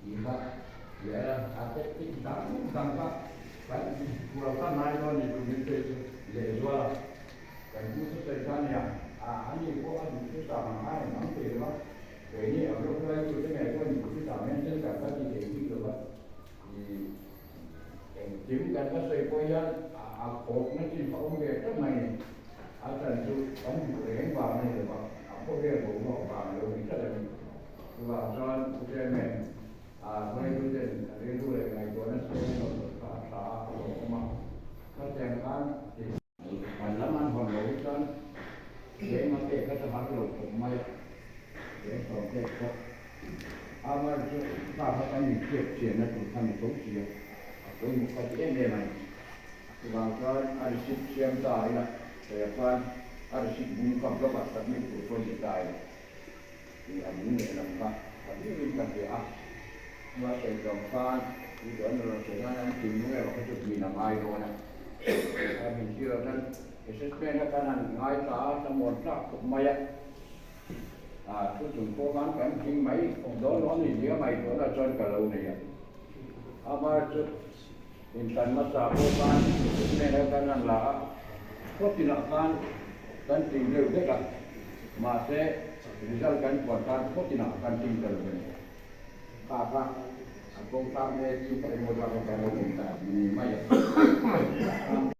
Tih kha leh a, a tactic dang dang kha kan kual kha ngai dawn ni tumin phei chu lehzual a, kan pu thusawi kha nia, a ani pawh a duh thusam ang a engmang thei lo va, keini a blog hruaitute ngei pawhin duh thusam hian thil kan va ti thei bik lo va, ih engkim kan va sawi pawh hian a khawkna chin kha awm ve tlat mai ni, a chan chu kan duh reng vang a ni lo va, a khawvel boruak vang a lo ni tlat a ni. Chuvang chuan Pu Chairman, a hruaituten rilru leh ngaihtuahna siam in rawn kha a tha a, a lawmawm a. Khatiang khan ti. Kan lam an hawn lo hi chuan cheng a pek kha chu har lo khawp mai a, cheng sawm pek pawh. Amar chu kha kha kan inhriat chianna tur kha ni tho si a, a pawimawh ka ti em em a ni. Chuvang chuan a receipt siam ta ila, sawiah khan a receipt bung kha block ah submit tur pawh ni ta ila. Tih a bung leh lam kha tha viauin ka hria a, chua sawi zawng khan tui duh an rawn sawi nan an thinlung erawh kha chu hmin a ngai dawn a, a hmin si loh chuan assessment a khan han ngai ta a, thlamuan tlak khawp mai a, a thu chung pawh khan kan thing mai dawn lo a ni nia mai tunah chuan ka lo nei a, amaherawhchu inthlan hmasa pawh khan assessment a khan han la a, khawtinah khan kan tling deuh vek a. Mahse, result kan puan khan khawtinah kan tling ta lo a ni. Kha kha a kawng thlak mek in ka emaw zat kan lo awm ta ni mai a.